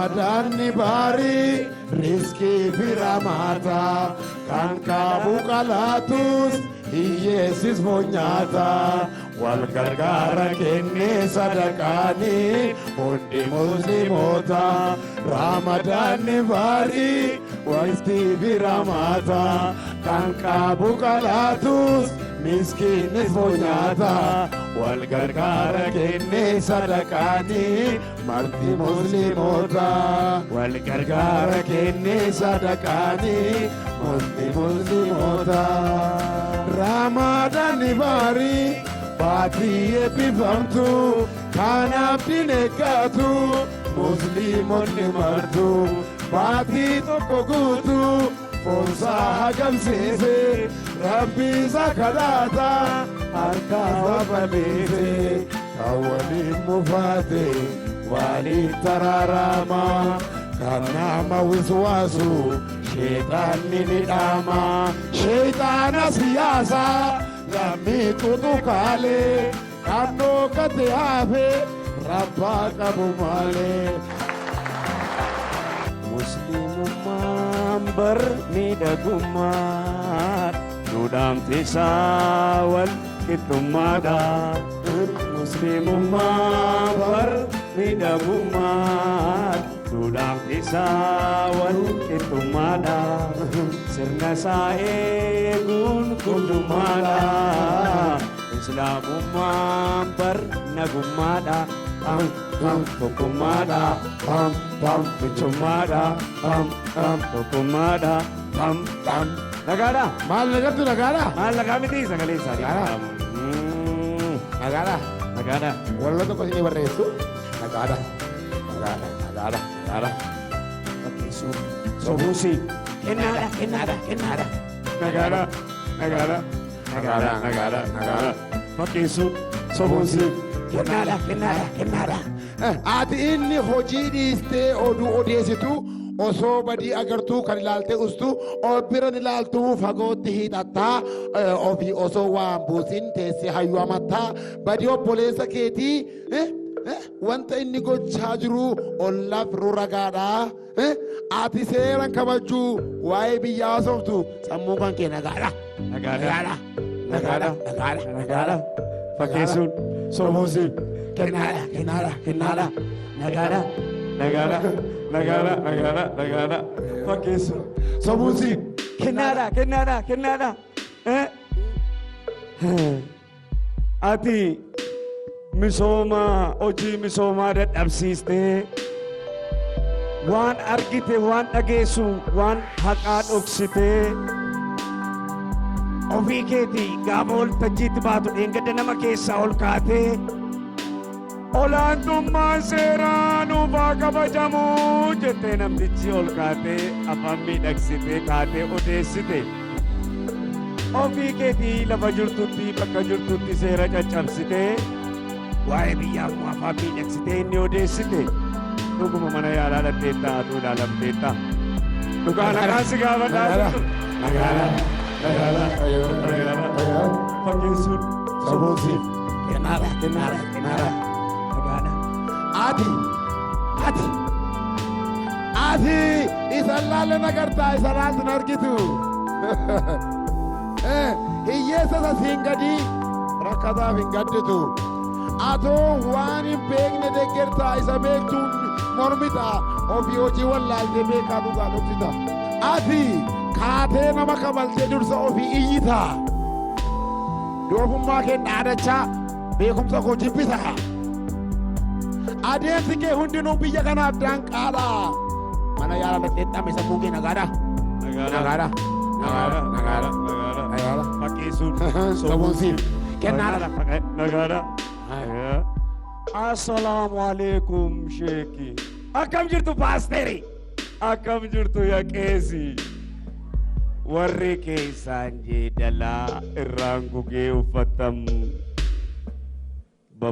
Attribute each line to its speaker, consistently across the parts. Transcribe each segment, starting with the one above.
Speaker 1: Ramadaanni baarii riskii fi ramaata kan qabu qalaatus hiyyeessis foonyaata wal gargaara kennee sadaqaanii hundi musliimoota. Ramadaanni baarii waqtii fi ramaata kan qabu qalaatus miskiinnis foonyaata wal gargaara kennee sadaqaanii marti musliimoota wal gargaara kennee sadaqaanii marti musliimoota. Ramadaanni baarii baatii eebbifamtu kan abdiin eeggatu musliimonni martu baatii tokko guutu foonsaa hagamsiise rabbi isa kadhata harkaa babal'ise kan waliin mufaate waliin taraarama kan nama wiswaasu sheexaanni ni dhaama sheexaana siyaasaa lammii xuxukaalee kan dhookate hafe rabbaa qabu malee.
Speaker 2: Musliimummaan bar miidhagummaa duudhaamti isaa wal qixxummaadha. Musliimummaan bar miidhagummaa duudhaamti isaa wal qixxummaadha. Sirna isaa eeguun guddummaadha. Islaamummaan bar nagummaadha. Pam pam tokkummaadha. Pam pam michummaadha. Pam pam tokkummaadha. Pam pam. Nagaadha.
Speaker 1: Maal nagartu nagaadha?
Speaker 2: Maal nagaa miti sagalee isaanii.
Speaker 1: Nagaadha. Nagaadha.
Speaker 2: Nagaadha.
Speaker 1: Wallo tokko isinii barreessu. Nagaadha. Nagaadha. Nagaadha. Nagaadha.
Speaker 2: Fakkeessuu. Sobuusi. Kennaadha. Kennaadha. Kennaadha. Nagaadha. Nagaadha.
Speaker 1: Nagaadha. Nagaadha. Nagaadha.
Speaker 2: Fakkeessuu. Sobuusi. Kennaadha. Kennaadha. Kennaadha.
Speaker 1: Ati inni hojii dhiistee oduu odeessitu osoo badii agartuu kan ilaaltee ustu of biran ilaaltuu fagootti hiixattaa ofii osoo waan buusin teessee hayyuu amattaa badii obboleessa keetii wanta inni gochaa jiru ollaaf ruragaadha. Ati seeran kabajjuu waa'ee biyyaa haasoftu sammuu kan kee nagaadha.
Speaker 2: Nagaadha.
Speaker 1: Nagaadha. Nagaadha.
Speaker 2: Nagaadha. Fakkeessuun. Sobuusi.
Speaker 1: Kennaadha. Kennaadha. Kennaadha.
Speaker 2: Nagaadha. Nagaadha. Nagaadha. Nagaadha. Nagaadha. Fakkeessuun.
Speaker 1: Sobuusi.
Speaker 2: Kennaadha. Kennaadha. Kennaadha. Ati misooma hojii misoomaa dadhabsiistee waan argite waan dhageessu waan haqaa dhoksitee ofii keetii gaafa waltajjiitti baatu dheengadda nama keessaa ol kaatee olaantummaan seeraa nuuf haa kabajamu jettee namtichi ol kaatee afaan miidhagsitee kaatee odeessite. Ofii keetii lafa jirtutti bakka jirtutti seera caccabsitee waa'ee biyyaa immoo afaan miidhagsitee inni odeessite. Dhuguma mana yaalaa dhaqxeettaa haa ilaalamteetta. Dhugaa nagaan si gaafadhaa jirtu.
Speaker 1: Nagaadha. Nagaadha. Nagaadha.
Speaker 2: Fakkeessuun.
Speaker 1: Sobuusi. Kennaadha. Kennaadha. Kennaadha.
Speaker 2: Nagaadha.
Speaker 1: Ati. Ati. Ati isa laalle nagartaa isa laaltu hin argitu. Hiyyeessa isa siin gadii rakkataaf hin gadditu. Atoo waan hin beekne deeggartaa isa beektuun mormita ofii hojii wallaaltee beekaa dhugaa dhoksita. Ati kaatee nama kabaltee dursa ofii iyyita. Doofummaa kee dhaadachaa beekumsa koo jibbita. Adeemsi kee hundinuu biyya kanaaf danqaadha. Mana yaala dhaqxee sammuu kee nagaadha.
Speaker 2: Nagaadha.
Speaker 1: Nagaadha. Nagaadha.
Speaker 2: Nagaadha.
Speaker 1: Nagaadha.
Speaker 2: Fakkeessuun.
Speaker 1: Sobuusi. Kennaadha.
Speaker 2: Nagaadha. Assalaamu alaikum sheeki. Akkam jirtu paasteri? Akkam jirtu yaa qeesi? Warri keessaan jeedalaa irraan gugee uffatam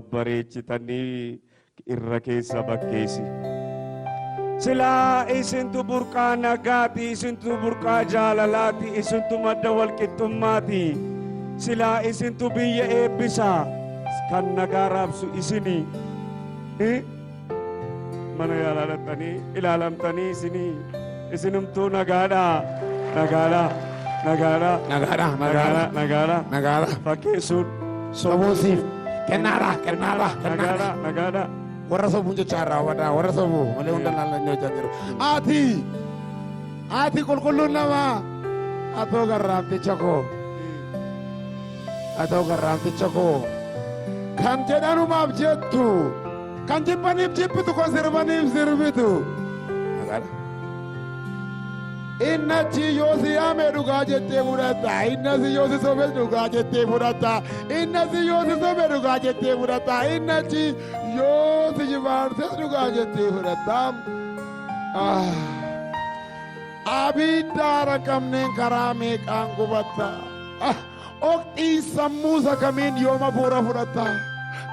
Speaker 2: babbareechitanii irra keessa bakkeessi. Silaa isintu burqaa nagaati, isintu burqaa jaalalaati, isintu madda walqixxummaati. Silaa isintu biyya eebbisa, kan nagaa raabsu isini. Mana yaalaa dhaqxanii ilaalamtanii isinii isinumtuu nagaadhaa nagaadhaa nagaadhaa
Speaker 1: Nagaadha,
Speaker 2: nagaadhaa
Speaker 1: nagaadha,
Speaker 2: nagaadhaa
Speaker 1: nagaadha.
Speaker 2: Fakkeessuun
Speaker 1: Sobuun siif kennaadha, kennaadha, kennaadha.
Speaker 2: nagaadhaa nagaadhaa.
Speaker 1: Warra sobuun jecha irraa hubadhaa, warra sobuu malee hunda laalanii hojjaa jiru. Ati, ati qulqulluun namaa, atoo garraamticha koo, atoo garraamticha koo, kan jedhanumaaf jettu, kan jibbaniif jibbitu, kan sirbaniif sirbitu. Nagaadha. Inni achi yoo si yaame dhugaa jettee fudhatta. Inni asi yoo si sobe dhugaa jettee fudhatta. Inni asi yoo si sobe dhugaa jettee fudhatta. Inni achi yoo si jibaarses dhugaa jettee fudhatta. Ah. Abidda raqamneen karaa meeqaan gubatta. Ah. Oqxiin sammuu isa kamiin yooma bu'uura fudhatta.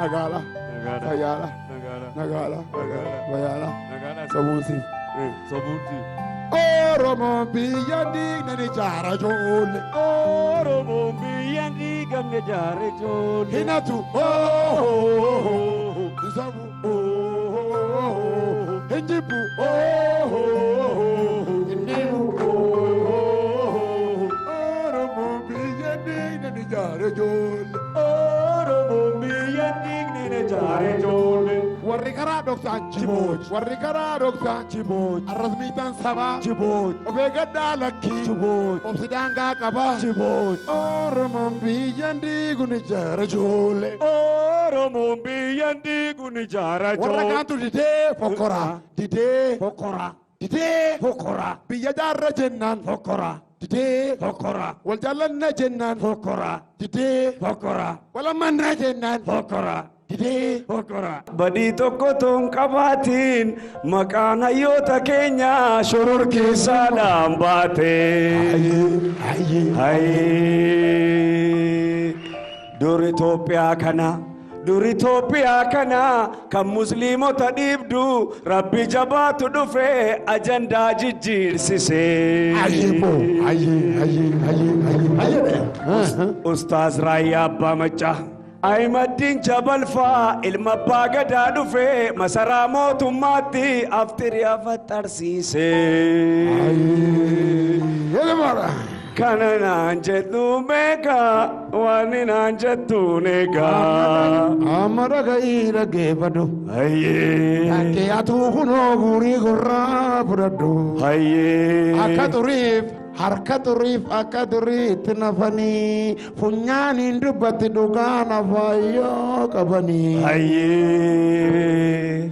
Speaker 1: Nagaadha.
Speaker 2: Nagaadha.
Speaker 1: Fayyaadha.
Speaker 2: Nagaadha.
Speaker 1: Nagaadha. Fayyaadha.
Speaker 2: Nagaadha.
Speaker 1: Sobuun siif.
Speaker 2: Sobuun siif.
Speaker 1: Oromoon biyya diignan ijaara ijoollee.
Speaker 2: Oromoon biyya diigamne jaare ijoollee.
Speaker 1: Hinatu. Hin sobu. Hin jibbu. Hin dhiibu. Oromoon biyya diignan ijaara ijoollee.
Speaker 2: Oromoon biyya diigne jaare ijoollee.
Speaker 1: Warri karaa dhoksan jibooj. Warri karaa dhoksan
Speaker 2: Jibooj.
Speaker 1: Arras miidhaan sabaa.
Speaker 2: Jibooj.
Speaker 1: Of eeggadhaa lakkii.
Speaker 2: Jibooj.
Speaker 1: Obsi daangaa qabaa.
Speaker 2: Jibooj.
Speaker 1: Oromoon biyya diigun ijaara ijoollee.
Speaker 2: Oromoon biyya diigun ijaara
Speaker 1: Warra
Speaker 2: ijoollee.
Speaker 1: kaantu didee fokkora. Didee
Speaker 2: Fokkora.
Speaker 1: didee
Speaker 2: Fokkora.
Speaker 1: biyya jaarra jennaan
Speaker 2: Fokkora.
Speaker 1: didee
Speaker 2: Fokkora.
Speaker 1: wal jaallanna jennaan
Speaker 2: Fokkora.
Speaker 1: didee
Speaker 2: Fokkora.
Speaker 1: wal amanna jennaan
Speaker 2: Fokkora.
Speaker 1: didee.
Speaker 2: Fokkora. Badii tokko toon qabaatiin maqaan hayyoota keenyaa shororkeessaadhaan baate.
Speaker 1: Ayyee
Speaker 2: Hayyee. Dur Itoophiyaa kana. Dur Itoophiyaa kana kan musliimota dhiibdu rabbi jabaatu dhufe ajandaa jijjiirsise.
Speaker 1: Ayyee boo ayyee ayyee ayyee ayyee ayyee.
Speaker 2: Ustaaz Raayyaa Abbaa Maccaa. Ahimaddiin Jabalfaa ilma abbaa gadaa dhufe masaraa mootummaatti aftirii afaxarsiise.
Speaker 1: Ayyee.
Speaker 2: Kana naan jettu beeka waan naan jettu eegaa.
Speaker 1: Amma dhaga'ii dhaggeeffadhu.
Speaker 2: Hayyee.
Speaker 1: Dhaggee atuu kunoo guurii gurraa fudhadhu.
Speaker 2: Hayyee.
Speaker 1: Akka turiif harka turiif akka turiitti nafanii funyaaniin dubbatti dhugaan afaayyoo qabanii.
Speaker 2: Hayyee.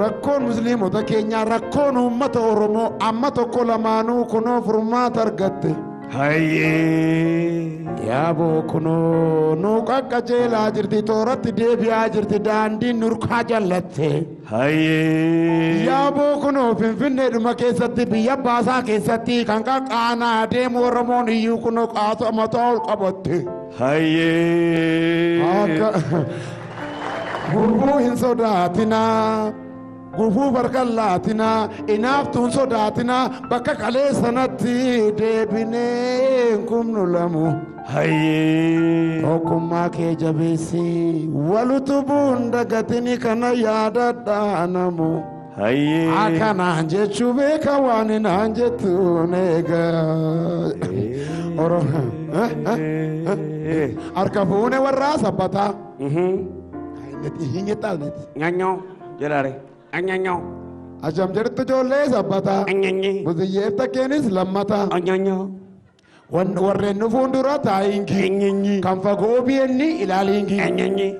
Speaker 1: Rakkoon musliimota keenyaa rakkoon uummata Oromoo amma tokko lamaanuu kunoo furmaata argatte.
Speaker 2: Hayyee.
Speaker 1: Yaaboo kunoo nuu qaqqajeelaa jirti tooratti deebi'aa jirti daandiin nurkaa jallatte.
Speaker 2: Hayyee.
Speaker 1: Yaaboo kunoo Finfinneedhuma keessatti biyya baasaa keessatti kan qaqqaanaa deemu Oromoon iyyuu kunoo qaasa mataa ol qabatte.
Speaker 2: Hayyee.
Speaker 1: Akka gufuu hin sodaatinaa. Gufuu barkan laatinaa. Inaaftuun sodaatinaa. Bakka qalee sanatti deebinee hin kumnu lamu.
Speaker 2: Hayyee.
Speaker 1: Tokkummaa kee jabeessi walutubuun dagatini kana yaadadhaa namu.
Speaker 2: Hayyee.
Speaker 1: Akkanaan jechuu beeka waan naan jettuun eegaa. Harka fuune warraa sabbataa. Hin qixxaaneti.
Speaker 2: Nyanyoo jedhaare. Nyanyoo.
Speaker 1: Ajam jirtu ijoollee sabbataa.
Speaker 2: Nyanyee.
Speaker 1: Buziyyeef takkeenis lammataa.
Speaker 2: Nyanyoo.
Speaker 1: Warreen nu fuuldura taa'ingi.
Speaker 2: Nyanyee.
Speaker 1: Kan fagoo biyyenni ilaalingi.
Speaker 2: Nyanyee.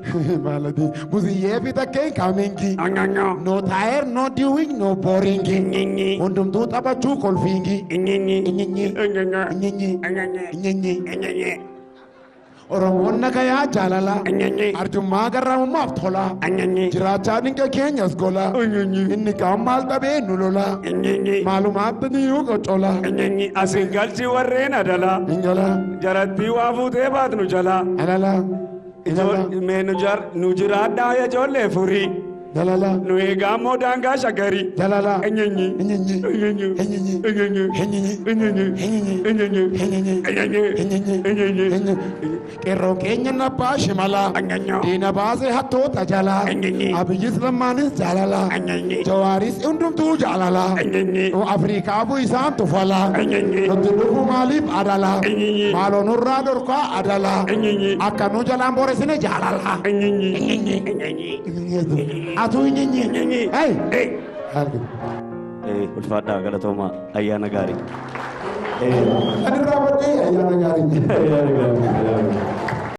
Speaker 1: Maalati. Buziyyeef takkeen kaamingi.
Speaker 2: Nyanyoo.
Speaker 1: No tire, no doing, no boring.
Speaker 2: Nyanyee.
Speaker 1: Hundumtuu taphachuu kolfiingi.
Speaker 2: Nyanyee.
Speaker 1: Nyanyee.
Speaker 2: Nyanyoo.
Speaker 1: Nyanyee.
Speaker 2: Nyanyee.
Speaker 1: Nyanyee.
Speaker 2: Nyanyee.
Speaker 1: Oromoon nagayaa jaalala.
Speaker 2: Nyanyee.
Speaker 1: Arjummaa garraamummaaf tola.
Speaker 2: Nyanyee.
Speaker 1: Jiraachaa dinqa keenyas gola.
Speaker 2: Nyanyee.
Speaker 1: Inni kaan maal dhabee nu lola.
Speaker 2: Nyanyee.
Speaker 1: Maalumaatti niyyuu qoccola.
Speaker 2: Nyanyee. Asin galchi warreen adalaa.
Speaker 1: Ingala.
Speaker 2: Jarattii waa fuutee baatnu jalaa.
Speaker 1: Alala. Ilala.
Speaker 2: Mee nu jiraadhaa ijoollee furii.
Speaker 1: Jalala.
Speaker 2: Nu eegaa immoo daangaa shagarii.
Speaker 1: Jalala.
Speaker 2: Enyeenyi.
Speaker 1: Enyeenyi.
Speaker 2: Enyeenyi.
Speaker 1: Enyeenyi.
Speaker 2: Enyeenyi.
Speaker 1: Enyeenyi.
Speaker 2: Enyeenyi.
Speaker 1: Enyeenyi.
Speaker 2: Enyeenyi.
Speaker 1: Enyeenyi.
Speaker 2: Enyeenyi.
Speaker 1: Enyeenyi.
Speaker 2: Enyeenyi.
Speaker 1: Enyeenyi. Qeerroon keenya nabbaa shimala.
Speaker 2: Anyanya.
Speaker 1: Diina baasee hattoota jala.
Speaker 2: Enyeenyi.
Speaker 1: Abiyyis Lammaanis jaalala.
Speaker 2: Enyeenyi.
Speaker 1: Jawaaris hundumtuu jaalala.
Speaker 2: Enyeenyi.
Speaker 1: Afriikaafu isaan tufala.
Speaker 2: Enyeenyi.
Speaker 1: Nutti dhufu maaliif adala.
Speaker 2: Enyeenyi.
Speaker 1: Maaloo nurraa dhorkaa adala.
Speaker 2: Enyeenyi.
Speaker 1: Akka nu jalaan boresine jaalala.
Speaker 2: Enyeenyi. Enyeenyi.
Speaker 1: Atuu enyeenyi.
Speaker 2: Enyeenyi.
Speaker 1: Hey.
Speaker 2: Hey.
Speaker 3: Ulfaadhaa, galatoomaa, ayyaana gaarii.
Speaker 1: Kan irraa badhee ayyaana gaarii.
Speaker 3: Ayyaana gaarii.